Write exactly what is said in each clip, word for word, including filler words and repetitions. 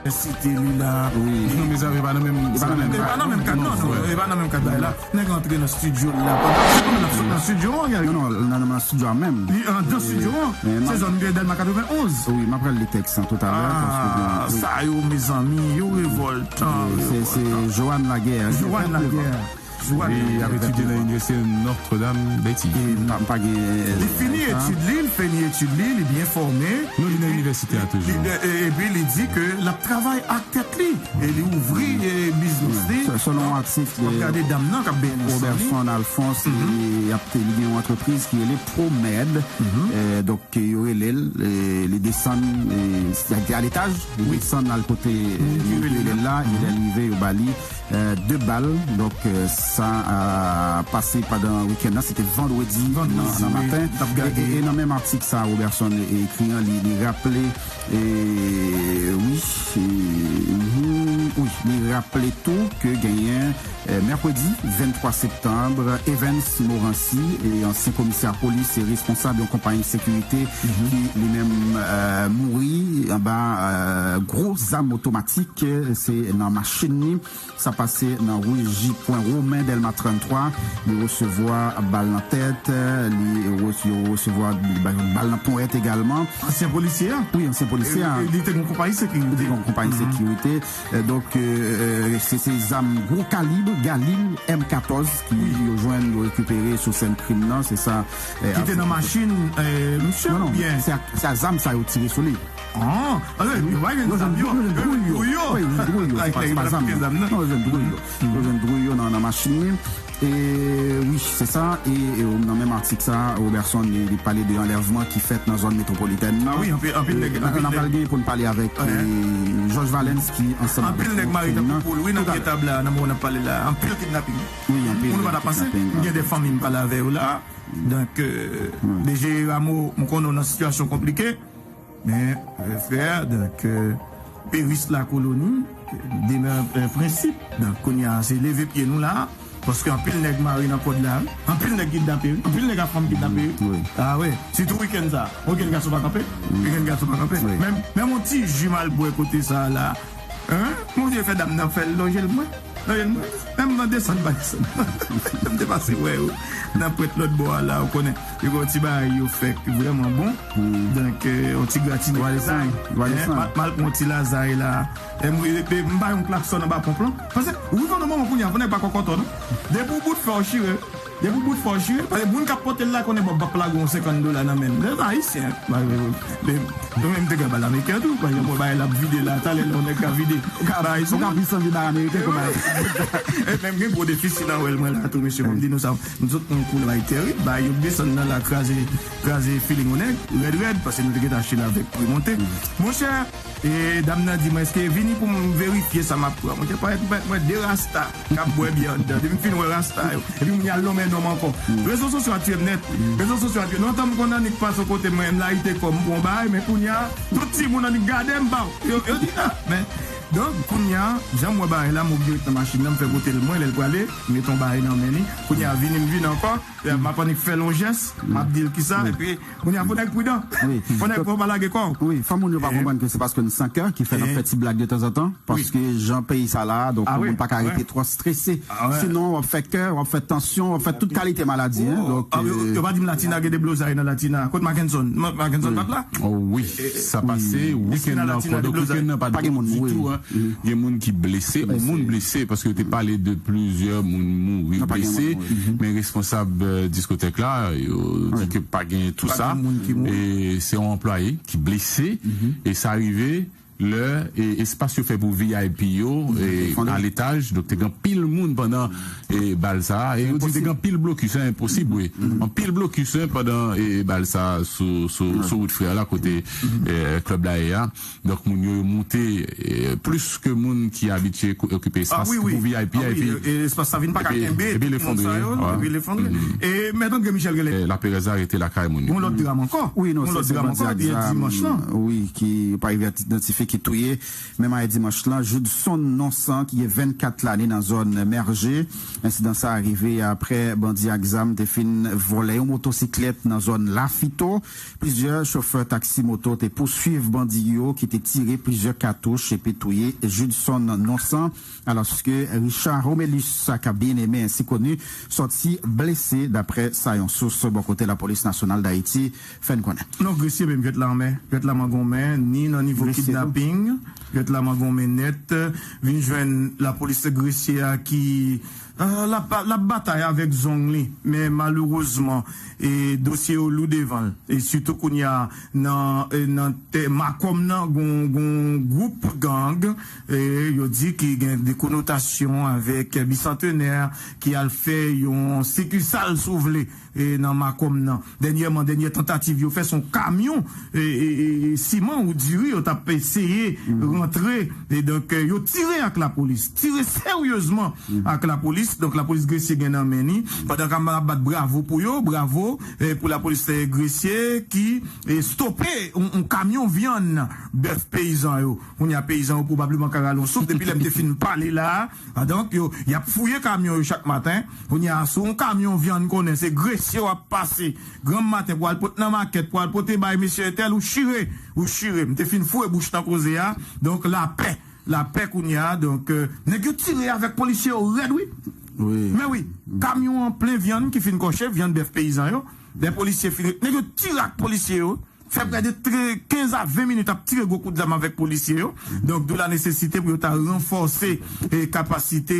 Site li la. Wi. Non, mezanmi, e pa nan menm, e pa nan menm kad, non, non, e pa nan menm kad la. Nèg antre nan estidyo la. Se kòman l ap sot nan estidyo an, Gary? Non, non, nan, nan estidyo a menm. Li anndan estidyo an. Se zòn de Dèlma katrevenonz. Wi, m ap rele tèks lan toutalè. Ah, sa yo, mezanmi, yo revòltan. Se, se Joanne Laguerre. Joanne Laguerre. Li ap etidye nan Inivèsite Notre Dame d'Haïti. M pa, m pa gen. Li fini etid li, li fini etid li, li byen fòme. Non, li nan inivèsite a toujou. Epi li di ke l ap travay ak tèt li e li ouvri biznis li. Selon yon atik de Roberson Alphonse, li ap, li gen yon antrepriz ki rele Promed. Donk, ke yo rele l, li desann, li a letaj, li desann al kote moun ki rele l la, e lè l rive, yo ba li de bal. Donk, sa pase pandan wikenn nan, se te vandredi nan maten. E nan menm atik sa, Roberson ekri an, li, li raple, wi, wi, li raple tou ke genyen Mèkredi venntwa septanm, Evens Morancy, ansyen komisè polis e responsab yon konpayi sekirite ki li menm mouri anba gwo zam otomatik, se nan machin li. Sa pase nan ri Ji Pwen Women, Dèlma tranntwa. Li resevwa bal nan tèt, li resevwa bal nan ponyèt egalman. Ansyen polisye a? Wi, ansyen polisye a. Li te gen konpayi sekirite. Li te gen konpayi sekirite. Donk, se, se zam gwo kalib, Galil M katòz, ki yo jwenn, yo rekipere sou sèn krim nan, se sa. Ki te nan machin, misye, oubyen? Non, non, se a zam sa yo tire sou li. Ah, yo jwenn dwouy yo. Wi, yo jwenn dwouy yo. Se pa, se pa zam nan. Non, yo jwenn dwouy yo. Yo jwenn dwouy yo nan, nan machin li. E wi, se sa. E nan menm atik sa, Roberson, li, li pale de anlèvman ki fèt nan zòn metwopolitèn nan. Ah wi, anpil, anpil nèg, anpil nèg. N a pral gen pou n pale avèk Georges Valens ki ansanm avèk nou. Anpil nèg mare tankou poul, wi, nan pye tab la, nan moman n ap pale la. Anpil kidnaping. Wi, anpil kidnaping. Moun pa ta panse, m gen de fanmi m pale avè yo la. Donk, D G Rameau, m konnen w nan sitiyasyon konplike. Men, frè, donk, peris lakoloni, demen, prensip. Donk, kounye a, se leve pye nou la, paske anpil nèg mare nan kòd la, wi. Anpil nèg kidnape, wi. Anpil nèg ak fanm kidnape, wi. Ah wi. Sitou wikenn sa. Wikenn gason pa kanpe. Wikenn gason pa kanpe. Menm, menm yon ti ji m al bwè kote sa la. Hein? Bondye fè dam nan fè l lonje l mwen. Lonje l mwen. Menm nan desann pa desann. M te pase wè yo nan pwent lòt bò a la, ou konnen. Yo gen yon ti bagay yo fè k vrèman bon. Donk, yon ti gratinay. M al pran yon ti lazay la. M pa yon klaksòn anba ponp lan. Paske ou rive nan moman kounye a, fò nèg pa kòkòtò, non. Depi w bout fè w chire. Depi w bout fè w chire. Paske moun k ap pote l la konnen bòb ap lage yon senkant dola nan men l. Lè ayisyen. Nou menm te gen bal ameriken tou. Pa egzanp, yon bagay l ap vide la, talè lè yon nèg ka vide. Ou ka plis anvi bal ameriken kòman. E menm gen gwo defisi nan wèl mwen la tou, mesye, pou m di nou sa. M sot nan yon koulay terib, bagay yo desann nan la, kraze, kraze feeling yon nèg, rèd, rèd, paske nou te gentan achte l avèk pri monte. Monchè, e dam nan di mwen, èske vini pou m verifye sa m ap pran? Monchè, parèt m parèt m wè de rasta k ap bwè byè anndan. Depi m fin wè rasta yo, epi moun y al lonmen non m ankò. Rezo sosyo a tiye m nèt. Rezo sosyo a tiye m. Lontan m konn annik pase yon kote mwen, m layite kò m pou yon bagay, men kounye a, tout timoun annik gade m, baw. Yo, yo di, ah, men, donk, kounye a, jan m wè bagay la, m oblije ret nan machin nan, m fè kote l mwen, lè l prale, m mete yon bagay nan men li. Kounye a, vini, m vini ankò, m ap annik fè l yon jès, m ap di l kisa, epi, kounye a, fò nèg pridan. Fò nèg, fò w pa lage kò w. Wi, fò moun yo pa konprann ke se paske n san kè ki fè n ap fè ti blag de tanzantan, paske jan peyi sa la, donk, moun pa ka rete twò strese. Sinon, w ap fè kè, w ap fè tansyon, w ap fè tout kalite maladi, hein, donk, yo pa di m Latina gen deblozay nan Latina. Kot Mackenson? Mackenson pa t la? Oh wi, sa pase, wikenn nan ankò, donk, wikenn nan pa t bon ditou, hein. Gen moun ki blese, yon moun blese, paske yo te pale de plizyè moun mouri, blese, men responsab, euh, diskotèk la, yo di ke pa gen tou sa. E se yon anplwaye ki blese, e sa rive lè, e, espas yo fè pou V I P yo, e, a letaj, donk te gen anpil moun pandan, e, bal sa a, e yo di te gen anpil blokis, hein, enposib, wi. Anpil blokis, hein, pandan, e, bal sa a sou, sou, sou wout Frè la, kote, e, klèb la ye a. Donk, moun yo, yo moute, e, plis ke moun ki abitye okipe espas pou V I P a, epi, epi l efondre, epi l efondre. E Mèt André Michel genlè. E laperèz la rete lakay moun yo. Yon lòt dram ankò. Wi, non, se dram ankò, epi dimanch lan. Wi, ki pa rive idantifye ki touye menm ayè dimanch lan, Judson Nonsan, ki gen vennkat lane, nan zòn Mèje. Ensidan sa a rive apre bandi ak zam te fin vòlè yon motosiklèt nan zòn Lafito. Plizyè chofè taksi moto te pouswiv bandi yo ki te tire plizyè katouch epi touye Judson Nonsan, alòske Richard Romelus, aka Bien Aimé, ensi koni, sòti blese, daprè sa yon sous bò kote Lapolis Nasyonal Dayiti fè n konnen. Non, Gresye menm, jwèt la anmè, jwèt la mangonmen, ni nan nivo kidnaping, jwèt la mangonmen nèt, vin jwenn lapolis Gresye a ki, ah, l ap, l ap batay avèk zong li, men malerezman, e dosye yo lou devan l, e sitou kounye a nan, e nan tè Makom nan, gon, gon gwoup gang, e yo di ki gen de konotasyon avèk Bisantenè, ki al fè yon sikisal, si w vle, e nan Makom nan. Dènyèman, dènyè tantativ yo fè, se yon kamyon, e, e, e, e siman ou diri yo t ap eseye rantre. E donk, e, yo tire ak lapolis. Tire seryezman ak lapolis. Donk, lapolis Gresye gen nan men li. Pandan k ap bat bravo pou yo, bravo, e, pou lapolis, e, Gresye ki, e, stope yon, yon kamyon vyann bèf peyizan yo. Kounye a, peyizan yo pwobableman ka rale yon souf. Depi lè m te fin pale la a, a, donk, yo, y ap fouye kamyon yo chak maten. Kounye a, sou yon kamyon vyann konnen, se Gresye w ap pase granm maten pou al pote nan makèt, pou al pote bay mesye entèl, ou chire, ou chire. M te fin foure bouch nan koze a. Donk, lapè, lapè kounye a. Donk, e, nèg yo tire avèk polisye yo rèd, wi. Wi. Men wi, kamyon an plen vyann ki fin kòche, vyann bèf peyizan yo. Lè polisye fin, nèg yo tire ak polisye yo. Fè prè de tre-, kenz a ven minit ap tire gwo kout zam avèk polisye yo. Donk, d'où la nécessité pou yo ta ranfòse, e, kapasite,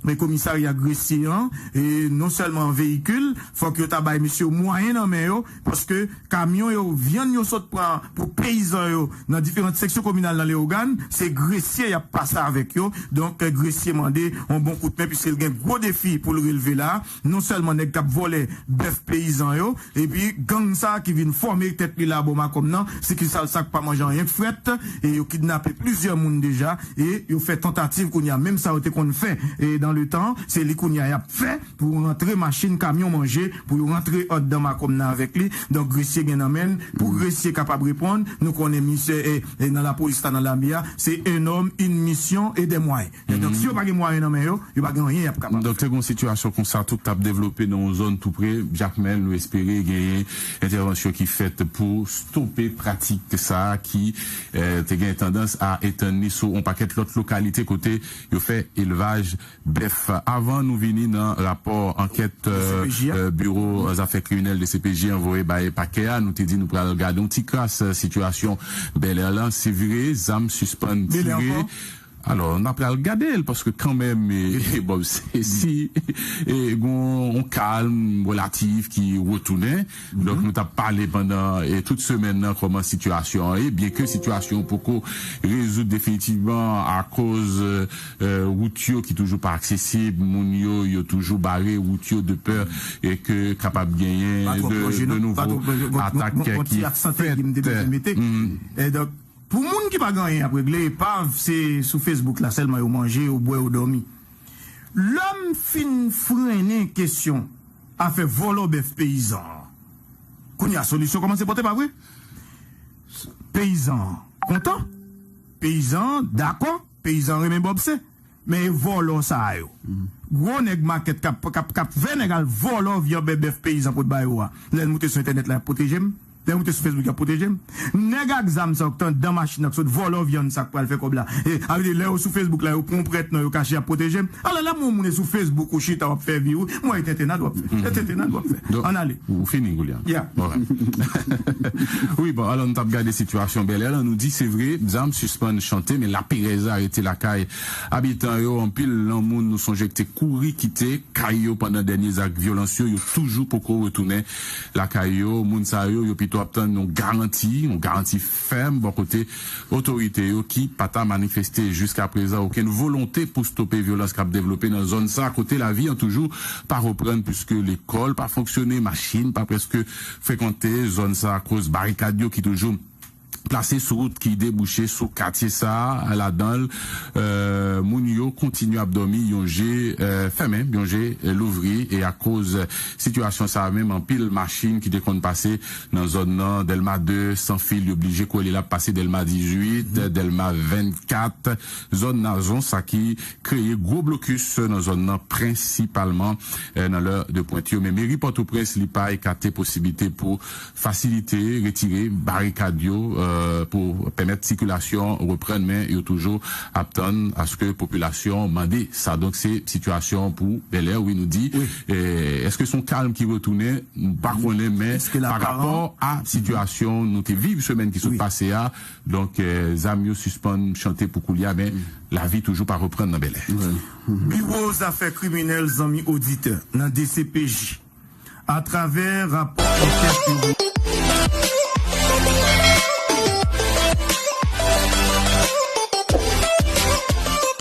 e, komisarya Gresye an, e non sèlman an veyikil, fòk yo ta bay mesye yo mwayen nan men yo, paske kamyon yo, vyann yo sot pran pou peyizan yo nan diferan seksyon kominal nan Leyogàn, se Gresye y ap pase avèk yo. Donk, e, Gresye mande yon bon kout men, piske l gen gwo defi pou l relve la. Non sèlman nèg k ap vòlè bèf peyizan yo, epi gang sa ki vin fòme tèt li la bò Makom nan, sikisal sa k pa manje anyen k frèt, e yo kidnape plizyè moun deja, e yo fè tantativ kounye a, menm sa yo te konn fè, e dans le temps, se li kounye a y ap fè pou rantre machin kamyon manje, pou yo rantre anndan Makom nan avèk li. Donk, Gresye gen nan men l, pou Gresye kapab reponn, nou konnen misye, e, e nan lapolis la, nan lame a, se un homme, une mission et des moyens. E donk, si yo pa gen mwayen nan men yo, yo pa gen anyen y ap kapab fè. Donk, te gen yon sitiyasyon konsa tou k t ap devlope nan yon zòn tou pre Jakmèl. Nou espere genyen entèvansyon ki fèt pou stope pratik sa a ki, eh, te gen tandans a etann li sou yon pakèt lòt lokalite kote yo fè elvaj bèf. Avan nou vini nan rapò ankèt, eh, eh, Biwo Zafè Kriminèl D C P J an voye bay pakè a, nou te di nou pral gade yon ti kras, eh, sitiyasyon Bèlè lan. Se vre, zam sispann tire. Alò, n ap pral gade l, paske kanmenm, e, e, Bob, se, si, e, gon yon kalm relatif ki retounen. Donk, nou t ap pale pandan, e, tout semèn nan kòman sitiyasyon an ye, byenke sitiyasyon an poko rezoud definitivman akoz, e, e, wout yo ki toujou pa aksesib, moun yo, yo toujou bare wout yo de pè, e ke kapab genyen de, de nouvo atak ki fèt. E donk, pou moun ki pa gen anyen ap regle, epav se sou Facebook la sèlman yo manje, yo bwè, yo dòmi. Lè m fin frennen kesyon afè vòlò bèf peyizan an, kounye a solisyon kòmanse pote, pa vre? Peyizan an kontan, peyizan an dakò, peyizan an renmen Bòb Se. Men e vòlò sa a yo. Gwo nèg makèt k ap, k ap, k ap fè nèg al vòlò vyann bè-, bèf peyizan pou t ba yo a. Lè l moute sou entènèt la, y ap pwoteje m. Lè l moute sou Facebook, y ap pwoteje m. Nèg ak zam sa yo k t anndan machin nan k sot vòlò vyann sa k pral fè kòb la. E, a vle di, lè yo sou Facebook la, yo pran yon prèt non, yo kache, y ap pwoteje m. Alò, lè moun, moun e sou Facebook, ou chita, w ap fè vi w. Mwen, e tentennad w ap fè. E tentennad w ap fè. Ann ale. Ou fini, William. Wi, bon, alò, nou t ap gade sitiyasyon Bèlè lan, nou di se vre, zam sispann chante, men laperèz la rete lakay abitan yo. Anpil nan moun nou sonje ki te kouri kite kay yo pandan dènye zak vyolans yo, yo toujou poko retounen lakay yo. Moun sa yo, yo pito ap tann yon garanti, yon garanti fèm bò kote otorite yo ki pa ta manifeste jiska prezan okenn volonte pou stope vyolans k ap devlope nan zòn sa, kote lavi an toujou pa reprann, piske lekòl pa fonksyone, machin pa prèske frekante zòn sa akoz barikad yo ki toujou plase sou wout ki debouche sou katye sa a. Ladan l, euh, moun yo kontinye ap dòmi, yon je, euh, fèmen, yon je, euh, louvri. E akoz sitiyasyon sa a menm, anpil machin ki te konn pase nan zòn nan, Dèlma de, Sanfil, yo blije kwè li la pase Dèlma dizuit, Dèlma vennkat, zòn Nazon, sa ki kreye gwo blokis nan zòn nan, prensipalman, eh, nan lè de pwent yo. Men meri Pòtoprens, li pa ekate posiblite pou fasilite retire barikad yo, eh, pou pèmèt sikilasyon reprann, men yo toujou ap tann aske popilasyon mande sa. Donk, se sitiyasyon pou Bèlè, wi, nou di. Eh, èske se yon kalm ki retounen? M pa konnen, men pa rapò a sitiyasyon nou te viv semèn ki sot pase a, donk, eh, zam yo sispann chante pou koulye a, men lavi toujou pa reprann nan Bèlè. Biwo Zafè Kriminèl, zanmi oditè, nan D C P J, atravè rapò ankèt yo